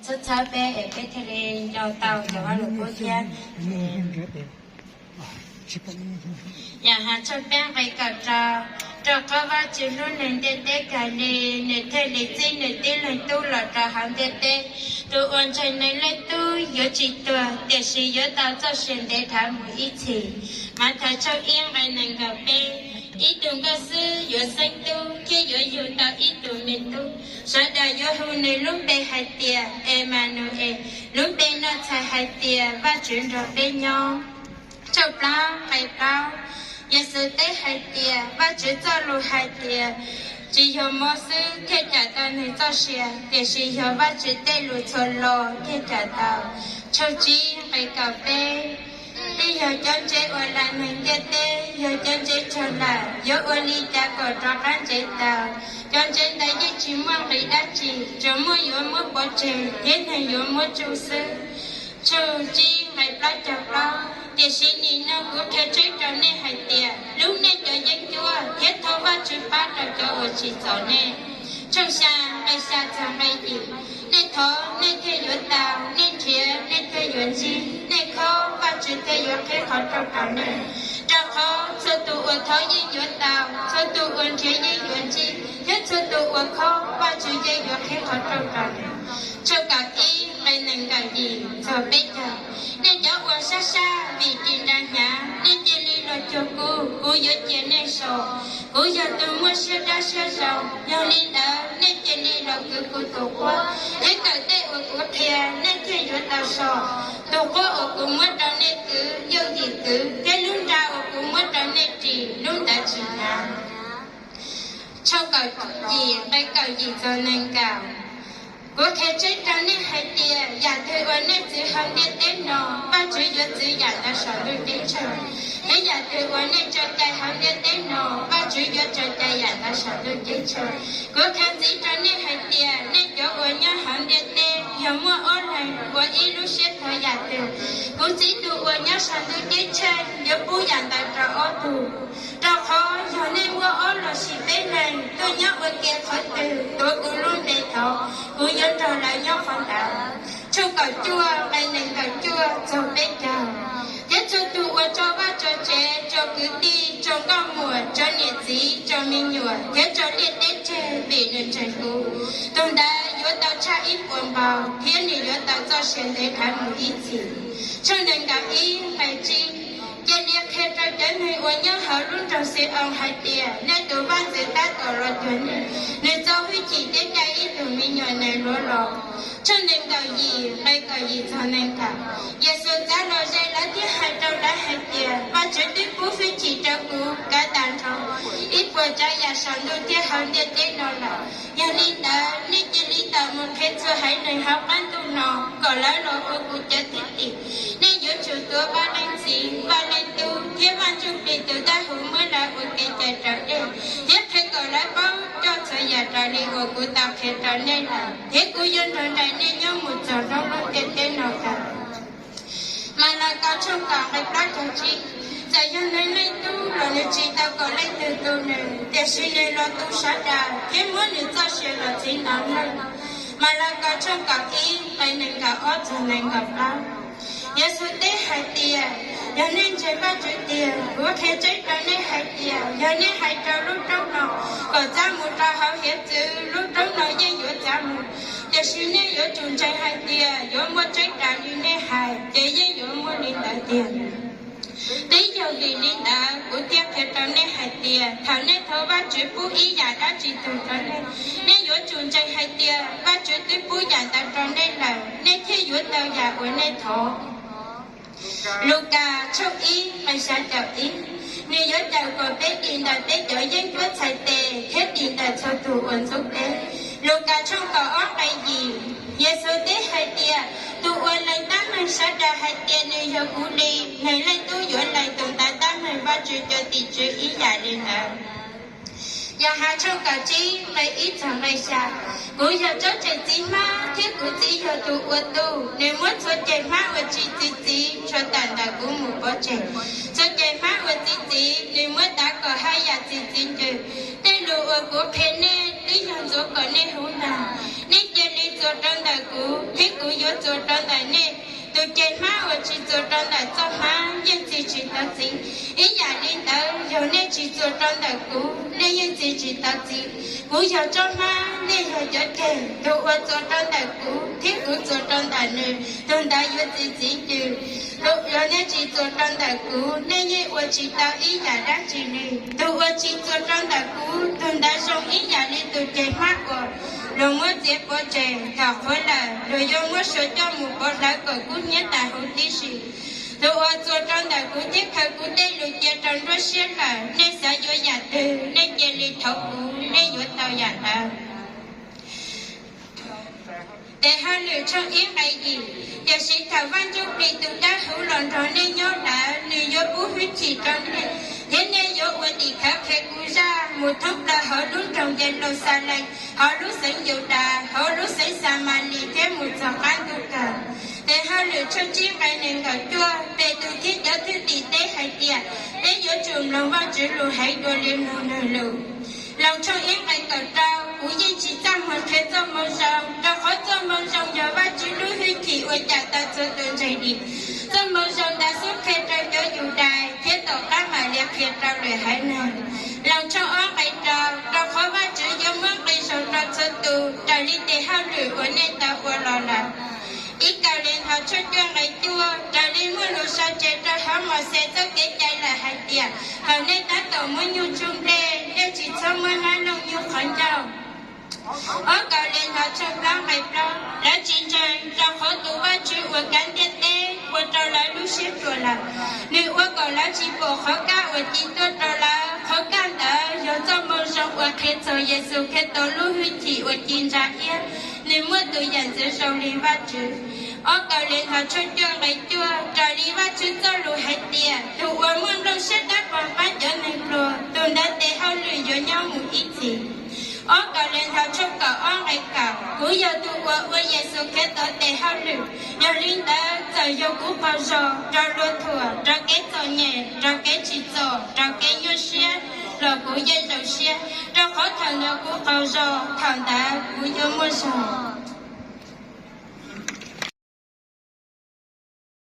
Txhawb txhawb peb es peb thiaj li nco tau cov Vajluskub thiab. Yam has tshooj peb nqe kaum rau, rau qhov Vajtswv hlub nws ntiaj teb kawg li, nws thiaj li txib nws tib leeg tub los rau hauv ntiaj teb. Tus uas ntseeg nws Leej Tub yuav tsis tuag, tiam sis yuav tau txoj sia ntev dhawv mus ib txhis. Mathais tshooj ib nqe nees nkaum peb, ib tug nkauj xwb yuav xeeb tub thiab yuav yug tau ib tug me tub. Sawv daws yuav hu nws lub npe hais tias Emanus-es, lub npe no txhais hais tias Vajtswv nrog peb nyob. Tshooj plaub nqe plaub, Yexus teb hais tias Vajtswv txoj lus hais tias tsis yog mob xwb thiaj cawm tau nws txoj sia, tiam sis yog Vajtswv tej lus txhua lo thiaj cawm tau. Tshooj tsib nqe kaum peb, twb yog cov ntsev uas lam neeg ntiaj teb, yog cov ntsev tsawg lawm, yuav ua li cas kom rov qab ntsev tau? Cov ntsev ntawd yeej tsis muaj nqis dab tsi, tsuas muaj yuav muab pov tseg thiab neeg yuav muab tsuj xwb. Tshooj tsib nqe plaub caug plaub, tiam sis nim no kuv qhia tseeb rau nej hais tias hlub nej cov yeeb ncuab thiab thov Vajtswv pab rau cov uas tsim txom nej. Tshooj xya nqe xya txog nqe yim, nej thov nej thiaj yuav tau, nej nrhiav nej thiaj yuav ntsib, nej khob Vajtswv thiaj yuav qhib qhov rooj rau nej. Rau qhov txhua tus uas thov yeej yuav tau, txhua tus uas nrhiav yeej yuav ntsib, thiab txhua tus uas khob Vajtswv yeej yuav qhib qhov rooj rau nws. Tshooj kaum ib nqe nees nkaum yim txog peb caug, nej cov uas sab sab vim ris nra hnyav, nej cia li los cuag kuv, kuv yuav cia nej so. Kuv yog tus muaj siab dawb siab zoo, yog li ntawd nej cia li los kwv kuv tus quab, thiab kawm tej uas kuv qhia, nej thiaj yuav tau so. Tus quab uas kuv muab rau nej kwv yooj yim kwv, thiab lub nra uas kuv muab rau nej ris, lub ntawd tsis hnyav. Tshooj kaum yim nqe kaum yim txog nees nkaum, kuv qhia tseeb rau nej hais tias yam twg uas nej txwv hauv ntiaj teb no, Vajtswv yuav txwv yam ntawd saum ntuj ceeb tsheej, thiab yam twg uas nej tso cai hauv ntiaj teb no, Vajtswv yuav tso cai yam ntawd saum ntuj ceeb tsheej. Kuv qhia ntxiv rau nej hais tias nej cov uas nyob hauv ntiaj teb, yog muaj ob leeg ua ib lub siab thov yam twg, kuv Txiv tus uas nyob saum ntuj ceeb tsheej yuav pub yam ntawd rau ob tug. Rau qhov yog nej muaj ob los sis peb leeg tuaj nyob ua ke qhov twg tuav kuv lub npe thov, kuv yuav nrog lawv nyob qhov ntawd. Tshooj kaum cuaj nqe nees nkaum cuaj txog peb caug, thiab txhua tus uas tso vaj tso tsev, tso kwv tij, tso nkauj muam, tso niam txiv, tso me nyuam, thiab tso liaj teb tseg vim nws ntseeg kuv, tus ntawd yuav tau tshaj ib puas npaug, thiab nws yuav tau txoj sia ntev dhawv mus ib txhis. Tshooj nees nkaum ib nqe tsib, cia li qhia rau cov neeg uas nyob hauv lub nroog Xi-oos hais tias nej tus vaj ntxwv tab tom los cuag nej, nws txo hwj chim thiab cai ib tug me nyuam nees hluas los. Tshooj nees nkaum yim nqe kaum yim txog nees nkaum, Yexus txav los ze lawv thiab hais rau lawv hais tias Vajtswv twb pub hwj chim rau kuv kav tag nrho ib puas tsav yam saum ntuj thiab hauv ntiaj teb no lawm. Yog li ntawd nej cia li tawm mus qhia txhua haiv neeg hauv qab ntuj no kom lawv los ua kuv cov thwj tim. Nej yuav tsum tuav Vaj Leej Txiv, Vaj Leej Tub thiab Vaj Ntsuj Plig tus Dawbhuv muab lawv ua kev cai raus dej, thiab qhia kom lawv paub coj txhua yam raws li uas kuv tau qhia rau nej lawm, thiab kuv yuav nrog nraim nej nyob mus txog nruab lub ntiaj teb no tag. Malakaus tshooj kaum nqe plaub caug tsib, txawm yog neeg Leej Tub los nws tsis tau kom leej twg tu nws, tiam sis nws los tu sawv daws thiab muab nws txoj sia los txhiv ntau leej. Malakaus tshooj kaum ib nqe nees nkaum ob txog nees nkaum plaub. Yexus teb hais tias, yog nej ntseeg Vajtswv tiag, kuv qhia tseeb rau nej hais tias yog nej hais rau lub roob no kom txav mus rau hauv hiav txwv, lub roob no yeej yuav txav mus. Tiam sis nej yuav tsum ntseeg hais tias yuav muaj tseeb raws li nej hais, ces yeej yuav muaj li ntawd tiag. Twb yog vim li ntawd kuv thiaj qhia rau nej hais tias thaum nej thov Vajtswv pub ib yam dab tsi tug rau nej, nej yuav tsum ntseeg hais tias Vajtswv twb pub yam ntawd rau nej lawm, nej thiaj yuav tau yam uas nej thov. Lukas tshooj ib nqe xya caum ib, nws yuav cawm kom peb dim ntawm peb cov yeeb ncuab txhais tes thiab dim ntawm txhua tus uas ntxub peb. Lukas tshooj kaum ob nqe yim, Yexus teb hais tias, tus uas lees tab meeg sawv daws hais tias nws yog kuv li, Neeg Leej Tub yuav lees tus ntawd tab meeg Vajtswv cov tim tswv ib yam li ntawd. Yauhas tshooj kaum tsib nqe ib txog nqe xya, kuv yog tsob tseem txiv hmab thiab kuv Txiv yog tus ua tub, nws muab txhua ceg hmab uas tsis txi txiv tshuav tawm ntawm kuv mus pov tseg. Txhua ceg hmab uas txi txiv nws muab tav kom haj yam txi txiv ncw. Tej lus uas kuv qhia nej twb yog ntxuav kom nej huv nag. Nej cia li txuas rau ntawm kuv thiab txuas rau ntawm nej. Tus ceg hmab uas tsis txuas rau ntawm txoj hmab yeej txi tsis tau txiv. Ib yam li ntawd, yog nej tsis txuas rau ntawm kuv, nej yeej txi tsis tau txiv. Kuv yog tsob hmab, nej yog cov ceg. Tus uas txuas rau ntawm kuv thiab kuv txuas rau ntawm nws, tus ntawd yuav txi txiv ncw. Yog nej tsis txuas rau ntawm kuv, nej yeej ua tsis tau ib yam dab tsi li. Tus uas tsis txuas rau ntawm kuv, tus ntawd zoo ib yam li tus ceg hmab uas luag muab txiav pov tseg, thaum qhuav lawm luag yuav muab suav coj mus pov hlawv kom kub hnyiab tas huv tib si. Tus uas txuas rau ntawm kuv thiab khaws kuv tej lus cia rau nruab siab lawm, nej xav yuav yam twg, nej cia li thov kuv, nej yuav tau yam ntawd. Tes hauj lwm tshooj ib nqe yim. Tiam sis thaum Vaj Ntsujplig tus dawb huv los nrog nej nyob lawm, nws yuav pub hwj chim rau nej, thiab nej yuav ua tim khawv qhia kuv zaj mus thoob plaws hauv lub nroog Yeluxalees, hauv lub xeev Yudas, hauv lub xeev Xamalis thiab mus txog qab ntuj kawg. Tes hauj lwm tshooj tsib nqe nees nkaum cuaj. Petus thiab cov thwj tim teb hais tias, peb yuav tsum mloog Vajtswv lus heev dua li mloog neeg lus. Loos tshooj ib nqe kaum rau. Kuv yeej tsis txaj muag qhia txoj moo zoo, rau qhov txoj moo zoo yog Vajtswv lub hwj chim uas cawm tau txhua tus ntseeg dim. Txoj moo zoo ntawd xub qhia rau cov Yudais thiab tom qab mam li qhia rau lwm haiv neeg. Loos tshooj ob nqe rau. Rau qhov Vajtswv yuav muab nqi zog rau txhua tus raws li tes hauj lwm uas nej tau ua los lawm. Ib Kauleethaus tshooj cuaj nqe cuaj. Raws li muaj lus sau tseg rau hauv Mauxes txoj kev cai lawm hais tias, thaum nej tab tom muab nyuj tsuj nplej, nej tsis txhob muab hnab looj nyuj qhov ncauj. Ob Kauleethaus tshooj plaub nqe plaub. Lawv tsis ntseeg, rau qhov tus Vajtswv uas kav ntiaj teb ua rau lawv lub siab ruam lawm. Nws ua kom lawv tsis pom qhov kaj uas ci tuaj rau lawv. Qhov kaj ntawd yog txoj moo zoo uas qhia txog Yexus Khetos lub hwj chim uas ci ntsa iab. Nws muaj tus yam ntxwv zoo li Vajtswv. Ob Kauleethaus tshooj cuaj nqe cuaj. Raws li Vajtswv txoj lus hais tias, tus uas muaj nplooj siab dawb paug pab cov neeg pluag, tus ntawd tes hauj lwm yuav nyob mus ib txhis. Ob Kauleethaus tshooj kaum ob nqe kaum. Kuv yog tus uas ua Yexus Khetos tes hauj lwm, yog li ntawd txawm yog kuv qaug zog rau luag thuam, rau kev txom nyem, rau kev tsim txom, rau kev nyuaj siab, los kuv yeej zoo siab, rau qhov thaum ntawd kuv qaug zog, thaum ntawd kuv yuav muaj zog.